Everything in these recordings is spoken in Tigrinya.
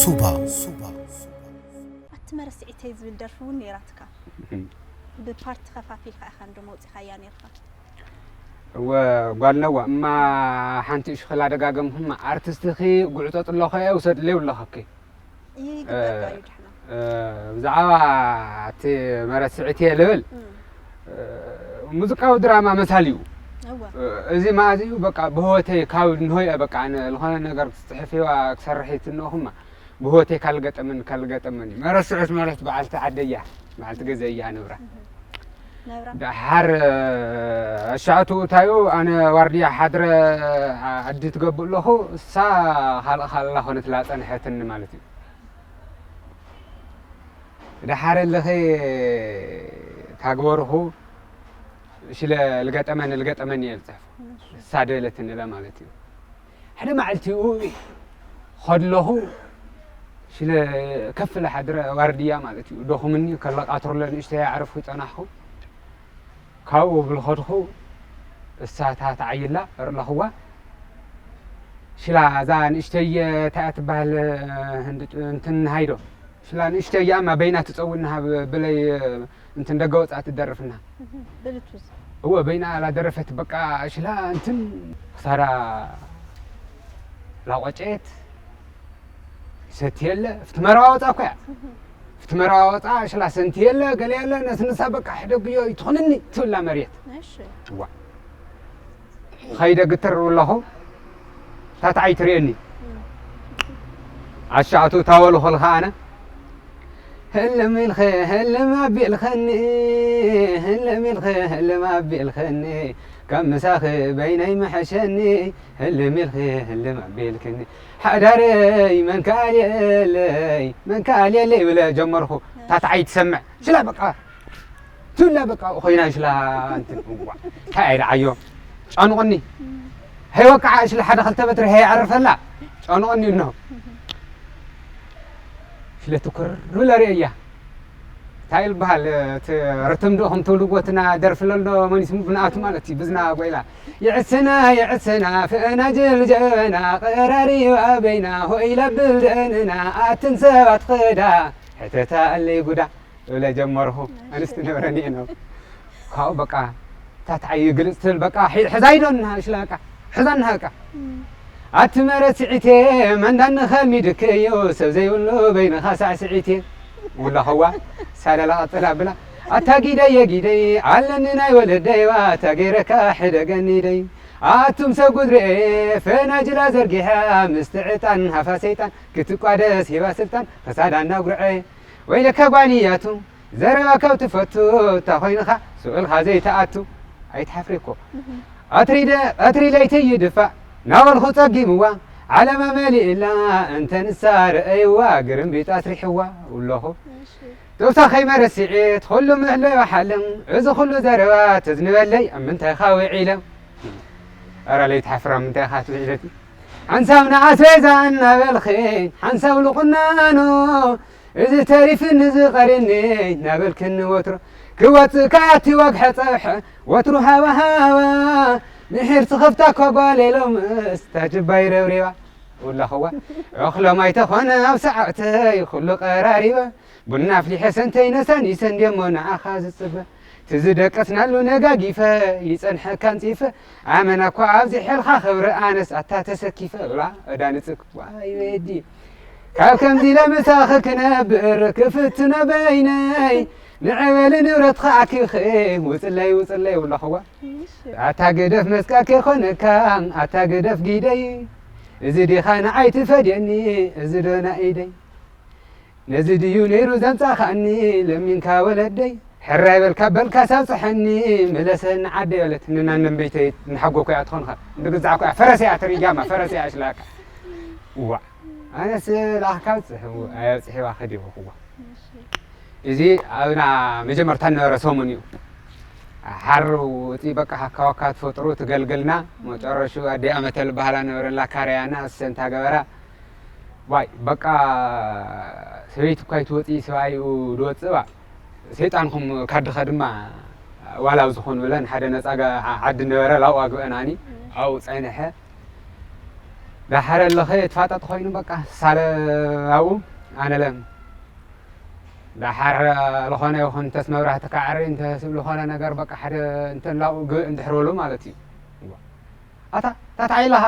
ሱባ ሱባ ኣቲ መረስዒተይ ዝብል ደርፊ እውን ነይራትካ። ብፓርት ከፋፊልካ ኢኻ እንዶ መውፂኻያ ነርካ። እወ ጓልነዋ እማ ሓንቲ እሽኽላ ደጋገምኹም ኣርቲስትኺ ጉዕፀ ጥለኾ እየ ውሰድለይ ውለኸኪ ይግበርካ እዩ ድሕና። ብዛዕባ እቲ መረስዒት እየ ልብል ሙዚቃዊ ድራማ መሳሊ እዩ። እወ እዚ ማእዚኡ በቃ ብህወተይ ካብ ንሆየ በቃ ኣነ ዝኾነ ነገር ክፅሕፍዋ ክሰርሕ ይትንኹማ ብህወተይ ካልገጠምን ካልገጠምን እዩ። መረስዕት ማለት በዓልቲ ዓደያ በዓልቲ ገዘ እያ ንብራ ነብራ ድሓር ኣሻዕቱ እታዩ ኣነ ዋርድያ ሓድረ ዓዲ ትገብእ ኣለኹ እሳ ካልእ ካልላ ኮነት ላፀንሐትኒ ማለት እዩ። ድሓር ኣለኸ ታግበርኹ ሽለ ልገጠመኒ ልገጠመኒ እየ ዝፅሕፎ እሳ ደለትኒ ኢለ ማለት እዩ። ሓደ መዓልቲኡ ከድለኹ ሽለ ከፍለ ሓድረ ዋርድያ ማለት እዩ ደኹምኒ ከለቃትርለ ንእሽተይ ኣዕረፍኩ ይፀናሕኩ ካብኡ ብልኸድኹ እሳታ ተዓይላ ርለኽዋ ሽላ እዛ ንእሽተይ እንታይ እያ ትበሃል እንትን ሃይዶ ሽላ ንእሽተይ እያ እማ በይና ትፀውንሃ ብለይ እንትን ደገ ወፃ ትደርፍና ብልቱዝ እወ በይና ላደረፈት በቃ ሽላ እንትን ክሳራ ላቆጨት ሰትየለ ፍቲ መረባ ወፃ እኮ እያ ፍቲ መረባ ወፃ ሽላ ሰንትየለ ገለ ያለ ነስንሳ በቃ ሕደግዮ ይትኹንኒ ትብላ መሬት እሺ ዋ ኸይደ ግትር ኣለኹ ታትዓይ ትርእየኒ ኣሻዕቱ ታወሉ ኸልኻ ኣነ ህልም ኢልኸ ህልም ኣቢልኸኒ ህልም ኢልኸ ህልም ኣቢልኸኒ ካብ ምሳኺ በይነይ ምሐሸኒ ህልም ኢልኸ ህልም ኣቢልክኒ ሓዳረይ መን ከኣልየለይ መን ከኣልየለይ ብለ ጀመርኹ ታትዓይ ትሰምዕ ሽላ በቃ ትብላ በቃ ኮይና ሽላ እንታይ ኣይረዓዮ ጨንቑኒ ሄወ ከዓ ሽለ ሓደ ክልተ በትሪ ሄ ኣርፈላ ጨንቑኒ እኖ ሽለ ትኩር ብለ ርእያ እንታይ ይልበሃል እቲ ርትም ዶ ከም ትብልዎ እቲ ናደርፍለሎ መኒስ ብንኣቱ ማለት እዩ ብዝና ጎይላ ይዕስና ይዕስና ፍእናጅል ጀበና ቀራሪባ በይና ሆይ ለብል ደንና ኣትን ሰባት ኸዳ ሕተታ ኣለይ ጉዳ እብለ ጀመርኹ ኣንስቲ ነበረኒ እየ ነው ካብኡ በቃ ታትዓይ ግልፅ ትብል በቃ ሕዛይ ዶ ንሃሽላ በቃ ሕዛ ንሃ በቃ ኣቲ መረት ስዒቴ መንዳኒ ከሚድክ እዩ ሰብ ዘይብሉ በይንኻ ሳዕስዒቴ ውላኸዋ ሳለላ ቀፅላ ብላ ኣታ ጊደየ ጊደይ ኣለኒ ናይ ወለደይዋ ኣታ ገይረካ ሕደገኒ ደይ ኣቱም ሰብ ጉድርኤ ፈናጅላ ዘርጊሓ ምስቲ ዕጣን ሃፋ ሰይጣን ክትቋደስ ሂባ ስልጣን ክሳዳ እናጉርዐ ወይለካ ጓል እያቱ ዘረባ ካብ ትፈቱ እታ ኮይንኻ ስእልኻ ዘይተኣቱ ኣይትሓፍሪ እኮ ቀትሪ ለይቲ ይድፋእ ናበልኹ ጸጊምዋ ዓለማ መሊእላ እንተ ንሳ ረአይዋ ግርምቢጥ ኣስሪሕዋ ውለኹ ጦብታ ከይመረስዒት ኩሉ ምሕሎ ይሓልም እዚ ኩሉ ዘረባ ተዝንበለይ ኣብ ምንታይ ኢኻ ውዒለ ኣረ ለይትሓፍራ ምንታይ ኢኻ ትውዒለቲ ሓንሳብ ንኣስቤዛ እናበልኺ ሓንሳብ ልቑናኖ እዚ ተሪፍኒ እዚ ቀሪኒ እናበልክኒ ወትሮ ክወፅእ ከኣቲ ወግሐ ፀብሐ ወትሩ ሃባ ሃባ ምሒር ትኸፍታ እኳ ጓል ኢሎም እስታ ጅባይ ረብሪባ ውላኽዋ እኽሎም ኣይተኾነ ኣብ ሰዓተይ ኩሉ ቀራሪበ ቡና ኣፍሊሐ ሰንተይ ነሳኒሰ እንድሞ ንዓኻ ዝፅበ ትዝደቀስናሉ ነጋጊፈ ይፀንሐካ ኣንፂፈ ኣመና እኳ ኣብዚሐልካ ክብሪ ኣነስ ኣታ ተሰኪፈ ብላ እዳ ንፅግ ዋይ ወዲ ካብ ከምዚ ለምሳኺ ክነብር ክፍትኖ በይነይ ንዕበሊ ንብረትኻ ኣኪኺ ውፅለይ ውፅለይ ውላኽዋ ኣታ ገደፍ መስቃ ከይኮነካ ኣታ ገደፍ ጊደይ እዚ ዲኻ ንዓይ ትፈድየኒ እዚ ዶ ናይ ኢደይ ነዚ ድዩ ነይሩ ዘምጻኻኒ ለሚንካ ወለደይ ሕራይ በልካ በልካ ሳብጽሐኒ ምለሰኒ ዓደይ በለት ንናነን ቤተይ ንሓጎ ኮያ ትኾንኻ ንግዛዕ ኮያ ፈረስ እያ ትሪጋማ ፈረስ እያ ሽላካ ዋ ኣነስ ላኽካ ብጽሕ ኣየብጽሕዋ ከዲኹዋ እዚ ኣብና መጀመርታ ነበረ ሰሙን እዩ ሓር ውፂ በቃ ሃካዋካ ትፈጥሩ ትገልግልና መጨረሹ ኣዲኣ መተል ባህላ ነበረላ ካርያና እሰንታ ገበራ ዋይ በቃ ሰበይቲ እኳ ይትወፂ ሰብኣይኡ ድወፅእ ባ ሰይጣንኩም ካድኸ ድማ ዋላ ኣብ ዝኾኑ ብለን ሓደ ነፃ ዓዲ ነበረ ላብኡ ኣግበአናኒ ኣብኡ ፀንሐ ዳሓረ ኣለኸ የተፋጠጥ ኮይኑ በቃ ሳለ ኣብኡ ኣነለ ዳሓር ዝኾነ ይኹን እንተስ መብራህቲ ካዕሪ እንተስ ዝኾነ ነገር በቃ ሓደ እንተላኡ ግእ እንድሕር በሉ ማለት እዩ። ኣታ ታትዓይ ኢለኻ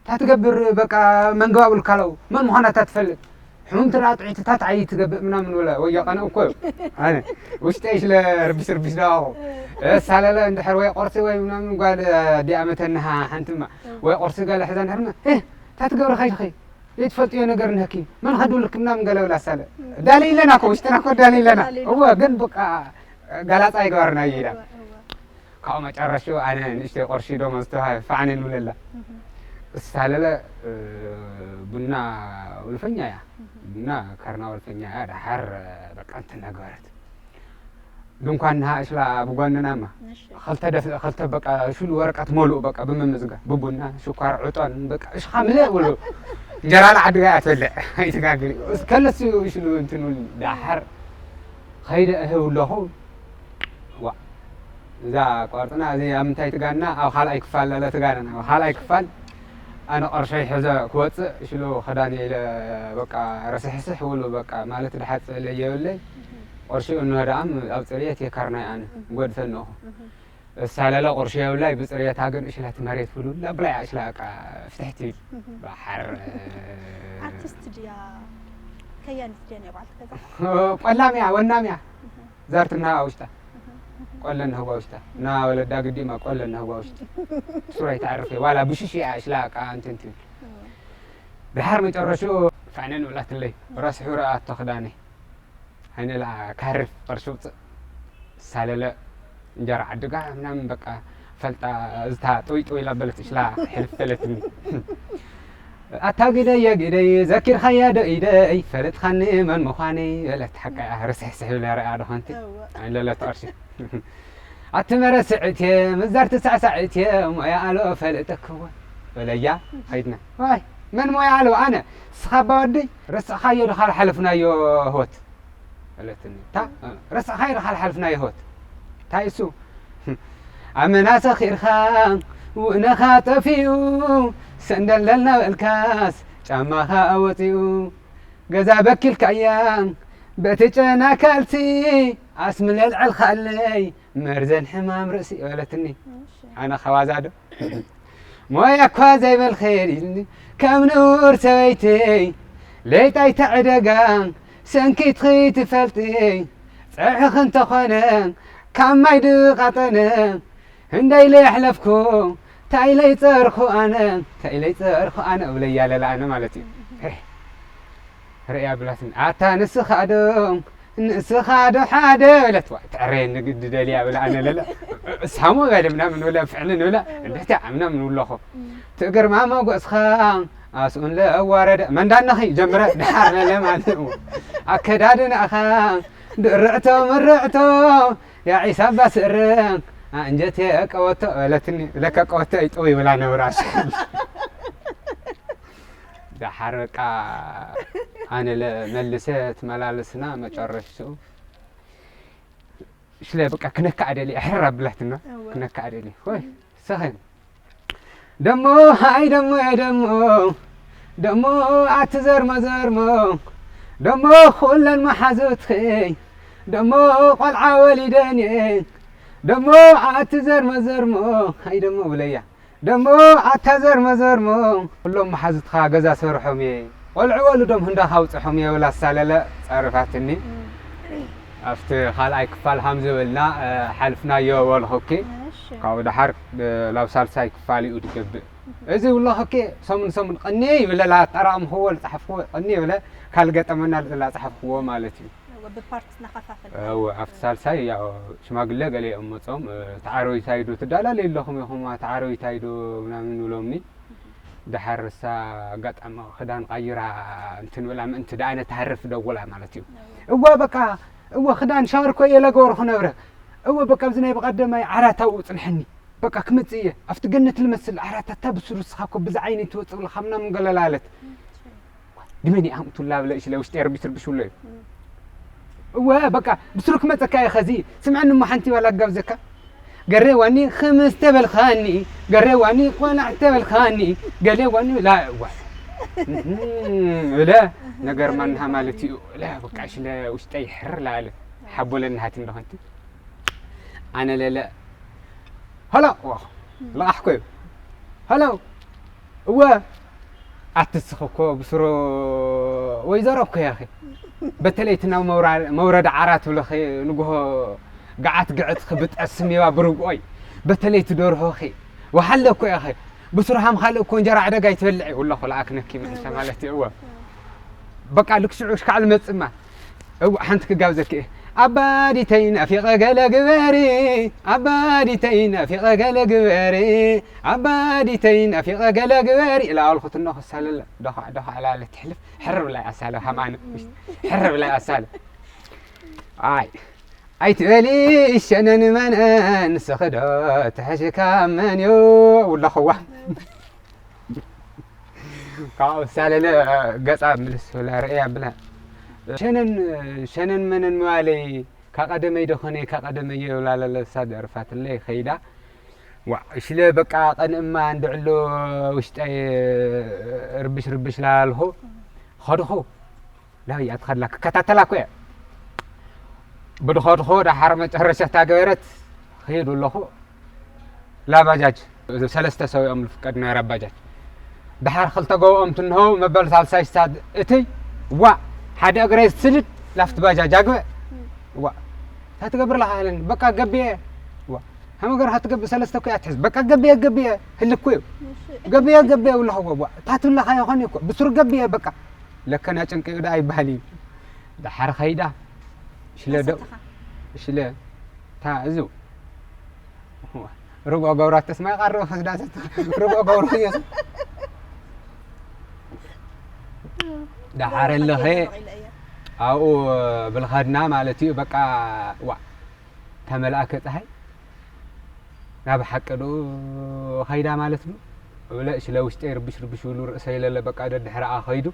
ታትገብር በቃ መንግባብ ልካለው መን ምዃና ታትፈልጥ ሕሙም ትርኣ ጥዒቲ ታትዓይ ትገብእ ምናምን ብለ ወዮ ቀነ እኮ እዩ። ኣነ ውሽጠይ ስለ ርቢስ ርቢስ ዳዋኹ ሳለለ እንድሕር ወይ ቁርሲ ወይ ምናምን ጓል ዲኣ መተንሃ ሓንትማ ወይ ቁርሲ ገለ ሕዛ እንድሕርና ታትገብር ኸይልኸይ ዘይትፈልጥዮ ነገር ንህኪ መን ኸድውልክ ምናምን ገለ ብላ ሳለ ዳሊ ኢለና ኮ ውሽጥና ኮ ዳሊ ኢለና እወ ግን በቃ ጋላፃ ይገበርና እዩ ኢላ ካብኡ መጨረሽኡ ኣነ ንእሽተይ ቁርሺ ዶ መዝተዋ ፋዕነ ንብለላ እሳለለ ቡና ወልፈኛ እያ ቡና ከርና ወልፈኛ እያ ዳሓር በቃ እንትን ነገበረት ድንኳን ንሃ እሽላ ብጓንናማ ኸልተ ደፍ ኸልተ በቃ ሽሉ ወረቀት ሞሉኡ በቃ ብምምዝጋ ብቡና ሽኳር ዕጦን በቃ እሽኻ ምልእ ብሉ እንጀራ ለዓድጋ እያ ትበልዕ ኣይትጋግር ከለስ ሽሉ እንትኑ ዳሓር ኸይደ እህው ኣለኹ ዋ እዛ ቆርጥና እዚ ኣብ ምንታይ ትጋና ኣብ ካልኣይ ክፋል ለለ ትጋና ኣብ ካልኣይ ክፋል ኣነ ቐርሸይ ሕዘ ክወፅእ ሽሉ ኸዳን ኢለ በቃ ረስሕስሕ ውሉ በቃ ማለት ድሓፅእ ለየብለይ ቁርሺ እንሆ ደኣም ኣብ ፅርየት የካርናይ ኣነ ጎድፈ እንኹ እሳ ለለ ቁርሺ የብላይ ብፅርየታ ግን እሽላ እቲ መሬት ብሉ ለብላይ እሽላ በቃ ፍትሕ ትብል ባሓር ኣርቲስት ድያ ከያኒት ድያ ናይ ባዕልቲ ገዛ ቆላም እያ ወናም እያ ዛርትና ውሽጣ ቆለ ንህዋ ውሽጣ እና ወለዳ ግዲማ ቆለ ንህዋ ውሽጢ ሱራይ ተዓርፈ ዋላ ብሽሽ እያ እሽላ በቃ እንትን ትብል ድሓር መጨረሽኡ ፋይነን ብላትለይ ረስሑ ረኣቶ ክዳነይ ኣይነ ላ ካርፍ ቅርሺ ውፅእ ሳለለ እንጀራ ዓድጋ ምናምን በቃ ፈልጣ እዝታ ጥውይ ጥውይ ላበለት እሽላ ሕልፍ ተለትኒ ኣታ ግደየ ግደይ ዘኪርኻያ ዶ ኢደይ ፈለጥኻኒ መን ምዃነይ በለት ሓቃ ርስሕስሕ ኢለ ርኣ ዶ ሓንቲ ኣይለለት ቅርሺ ኣቲ መረስዕት እየ መዛርቲ ሳዕሳዕት እየ ሞያ ኣሎ ፈልእተክዎ በለያ ኸይድና ዋይ መን ሞያ ኣሎ ኣነ ስኻ ባወደይ ረስዕኻዮ ዶ ካልሓለፍናዮ ህወት በለትኒ እታ ረስዕኻዮ ዶ ካልሓለፍናዮ ህወት እንታይ እሱ ኣመና ሰኺርኻ ውእነኻ ጠፊኡ ሰንደል ደልና በልካስ ጫማኻ ኣወፂኡ ገዛ በኪልካያ በቲ ጨና ካልሲ ኣስምለል ዕልኻለይ መርዘን ሕማም ርእሲ በለትኒ ኣነ ኸዋዛ ዶ ሞያ እኳ ዘይበልኸ ኢልኒ ከም ንቡር ሰበይተይ ለይጣይ ተዕደጋ ሰንኪትኺ ትፈልጢ ፀብሕኺ እንተኾነ ካብ ማይ ድቓጠነ ህንደይ ለየሕለፍኩ ታይ ለይፀርኹ ኣነ ታይ ለይፀርኹ ኣነ እብለያ ለላ ኣነ ማለት እዩ ርእያ ብላትኒ ኣታ ንስኻ ዶ ንስኻ ዶ ሓደ በለት ዋ ትዕረየኒ ግዲ ደልያ ብላ ኣነ ለለ እሳሞ በለ ምናምን ብለ ፍዕልን ብለ እንድሕቲ ምናምን ብለኹ ትእግርማ መጎስኻ ኣስኡን ለዋረደ መንዳነኺ ጀምረ ድሓር ለለ ማለት ኣከዳድናኻ ድርዕቶ ምርዕቶ ያ ዒሳ ኣባ ስእረ ኣንጀት የቀወቶ በለትኒ ለከ ቀወቶ ይጠው ይብላ ነብራሽ ዳሓር በቃ ኣነ ለመልሰ ትመላለስና መጨረሽቱ ሽለ በቃ ክነካ ኣደሊ ሕር ኣብላትና ክነካ ኣደሊ ወይ ሰኸን ደሞ ሃይ ደሞ ደሞ ደሞ ኣቲ ዘርሞ ዘርሞ ደሞ ኩለን መሓዙትኺ ደሞ ቆልዓ ወሊደን እየ ደሞ ኣቲ ዘርሞ ዘርሞ ሃይ ደሞ ብለያ ደሞ ኣታ ዘርሞ ዘርሞ ኩሎም መሓዙትኻ ገዛ ሰርሖም እየ ቆልዑ ወልዶም ህንዳኻ ኣውፅሖም እየ ብላ ኣሳለለ ፃረፋትኒ ኣብቲ ካልኣይ ክፋል ሃም ዝበልና ሓልፍናዮ በልኹኪ ካብኡ ደሓር ናብ ሳልሳይ ክፋል እዩ ትገብእ እዚ ይብለኹኪ ሰሙን ሰሙን ቀኒ ይብለ ላጠራቕምኽዎ ዝፀሓፍክዎ ቀኒ ይብለ ካልገጠመና ዝላ ፀሓፍክዎ ማለት እዩ ብፓርት እናኸፋፈል ኣብቲ ሳልሳይ ያው ሽማግለ ገለ እዮም መፆም ተዓረዊታይ ዶ ትዳላለዩ ኣለኹም ኢኹም ተዓረዊታይ ዶ ምናምን ብሎምኒ ድሓር እሳ ኣጋጣሚ ክዳን ቃይራ እንትን ብላ ምእንቲ ደኣ ነትሃርፍ ደውላ ማለት እዩ እዋ በቃ እወ ክዳን ሻወር ኮ እየ ለገበርኩ ነብረ እወ በቃ ኣብዚ ናይ ብቐደማይ ዓራት ኣብኡ ፅንሐኒ በቃ ክመፅእ እየ ኣብቲ ገነት ልመስል ዓራት ኣታ ብስሩ ስኻ ኮ ብዛ ዓይነይ ትወፅእ ብለኻ ምናምን ገለላ ኣለት ድመን ይኣምቱላ ብለ እሽለ ውሽጢ ርቢሽ ርቢሽ ብሎ እዩ እወ በቃ ብስሩ ክመፀካ እየ ኸዚ ስምዐኒ እሞ ሓንቲ ባላ ኣጋብዘካ ገሬዋኒ ክምስ ተበልኻኒ፣ ገሬዋኒ ቆናዕ ተበልኻኒ፣ ገሌዋኒ ላዋ እለ ነገር ማንሃ ማለት እዩ። እለ በቃ ሽለ ውሽጠይ ሕር ላለ ሓቦለ ናሃት እንደኾንቲ ኣነ ለለ ሃሎ ዋኹ ለኣሕኮ እዩ ሃሎ እወ ኣትስኽ እኮ ብስሮ ወይዘሮ እኮ ያኺ በተለይ እቲ ናብ መውራ- መውረድ ዓራት ብለኺ ንግሆ ገዓት ግዕት ክብጠስ ስሜባ ብርግኦይ በተለይ እቲ ደርሆኺ ወሓለ እኮ ያኺ ብስሩ ሃም ካልእ እኮ እንጀራ ዕደጋ ይትበልዕ ወላኹ ለኣክነኪ ምእንተ ማለት እዩ እወ በቃ ልክሽዑ ሽካዕ ልመጽማ እዋ ሓንቲ ክጋብዘኪ እየ ኣባዲተይ ናፊቐ ገለ ግበሪ ኣባዲተይ ናፊቐ ገለ ግበሪ ኣባዲተይ ናፊቐ ገለ ግበሪ ኢላ ኣልኩት እኖ ክሳለለ ዶኻ ዶኻ ዕላለ ትሕልፍ ሕርብ ላይ ኣሳለ ሃማነ ሕርብ ላይ ኣሳለ ኣይ ኣይትበሊ ሸነን መነን ንስኺ ዶ ትሕሽካ መን እዩ ውለኽዋ ካብኡ ሳለለ ገጻ ምልስ ብላ ርእያ ብላ ሸነን ሸነን መነን ምባለይ ካቐደመይ ደኾነ ካቐደመይ የብላ ለለሳ ደርፋትለይ ኸይዳ ዋ ሽለ በቃ ቀንእማ እንድዕሎ ውሽጠይ ርብሽ ርብሽ ላልኹ ኸድኹ ላብያ ትኸድላ ክከታተላ እኮ እየ ብድኸድኾ ዳሓር መጨረሻ ታገበረት ኸይዱ ኣለኹ ላባጃጅ ሰለስተ ሰው እዮም ዝፍቀድ ናይ ራባጃጅ ድሓር ክልተ ገውኦም ትንሆው መበል ሳልሳይ ስታድ እትይ ዋ ሓደ እግረይ ስድድ ላፍቲ ባጃጅ ኣግበ ዋ እንታይ ትገብር ለካ ኢለኒ በቃ ገብየ ዋ ሃመገር ሃትገብእ ሰለስተ ኩያ ትሕዝ በቃ ገብየ ገብየ ህልኩ እዩ ገብየ ገብየ ውለኸዎ ዋ እንታይ ትብለኻ ይኾን እኮ ብስሩ ገብየ በቃ ለከና ጭንቂ ዳ ኣይበሃል እዩ ድሓር ኸይዳ ሽለ ዶ ሽለ ታ እዙ ርብኦ ገብራት ተስማይ ቃር ክስዳሰት ርብኦ ገብሩ ኢየሱስ ደሓር ኣለኸ ኣብኡ ብልኸድና ማለት እዩ በቃ ዋ ተመልኣከ ፀሃይ ናብ ሓቂ ዶ ኸይዳ ማለት ዶ እብለ ሽለ ውሽጠይ ርብሽ ርብሽ ብሉ ርእሰይ ለለ በቃ ደድሕረኣ ኸይዱ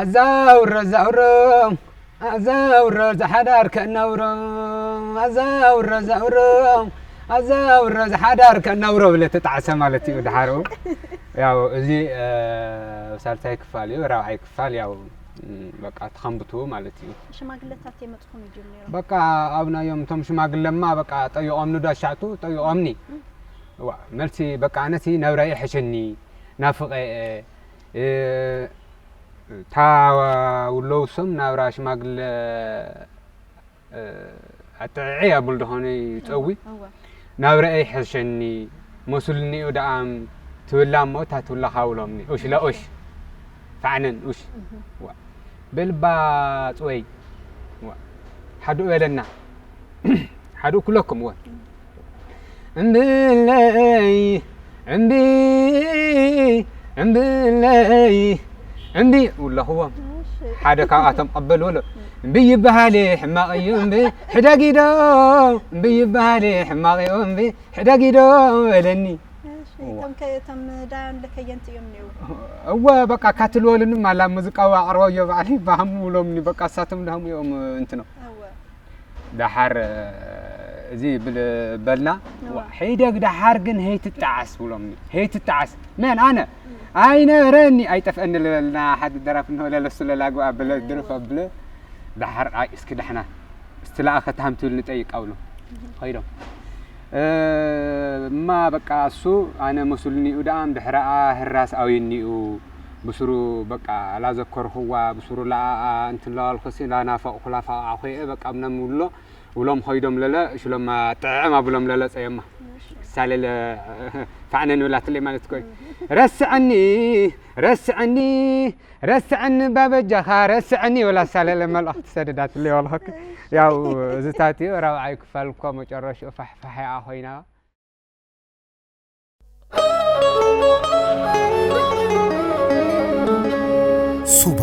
ኣዛውሮ ኣዛውሮ ኣዛውሮ ዝሓዳር ከእናውሮ ኣዛውሮ ኣዛውሮ ኣዛውሮ ዝሓዳር ከእናውሮ ብለ ተጣዕሰ ማለት እዩ ድሓርኡ ያው እዚ ሳልሳይ ክፋል እዩ ራብዓይ ክፋል ያው በቃ ተኸንብቱ ማለት እዩ ሽማግለታት የመፅኹም እዩ ድዮም ነይሮም በቃ ኣብናዮም እቶም ሽማግለማ በቃ ጠይቖምኒ ዶ ኣሻዕቱ ጠይቖምኒ ዋ መልሲ በቃ ኣነሲ ነብረ ይሕሸኒ ናፍቐ እየ እታ ውለውሶም ናብራ ሽማግለ ኣጥዕዒ ኣብል ድኾነ ይፀዊ ናብራ ኣይሕሸኒ መስልኒኡ ደኣም ትብላ እሞ እታ ትብላኻ ውሎምኒ ኡሽ ለኡሽ ፋዕነን ኡሽ በልባ ፅወይ ሓዱ በለና ሓዱ ኩለኩም ወ እምብለይ እምቢ እምብለይ እምቢ ውለኽዎም ሓደ ካብኣቶም ቀበል ወሎ እምቢ ይበሃል ሕማቕ እዩ እምቢ ሕደጊዶ እምቢ ይበሃል ሕማቕ እዩ እምቢ ሕደጊዶ በለኒ እቶም ዳያን ለከየንቲ እዮም ኒው እወ በቃ ካትልወሉኒ ማላ ሙዚቃዊ ኣቕርቦ እዮ ባዕሊ ባሃሙ ውሎምኒ በቃ እሳቶም ዳሃሙ እዮም እንትኖ ደሓር እዚ ብል በልና ሒደግ ደሓር ግን ሄይትጣዓስ ብሎምኒ ሄይትጣዓስ መን ኣነ ኣይነበረኒ ኣይጠፍአኒ ልበልና ሓደ ደራፍ እንሆ ለለሱ ለላግባ ብለ ድርፍ ኣብለ ደሓር ኣይ እስኪ ደሕና እስቲ ለኣኸ ታሃም ትብል ንጠይቅ ኣብሉ ኸይዶም እማ በቃ እሱ ኣነ መስልኒኡ ደኣ ድሕረኣ ህራስ ኣውይኒኡ ብስሩ በቃ ላዘከርኽዋ ብስሩ ለኣኣ እንትለዋልኩሲ ላናፈቕኩ ላፋቕዓኹ እየ በቃ ብነም ውሎ ውሎም ኸይዶም ለለ ሽሎማ ጥዕዕም ኣብሎም ለለ ጸየማ ሳለለ ፋዕነ ንብላትለይ ማለት ኮይ ረስዐኒ ረስዐኒ ረስዐኒ ባበጃኻ ረስዐኒ ወላ ሳለለ መልእኽቲ ሰደዳትለይ ወልኸክ ያው እዝታት እዩ ራብዓይ ክፋል እኳ መጨረሽኡ ፋሕፋሕ እያ ኮይና ሱባ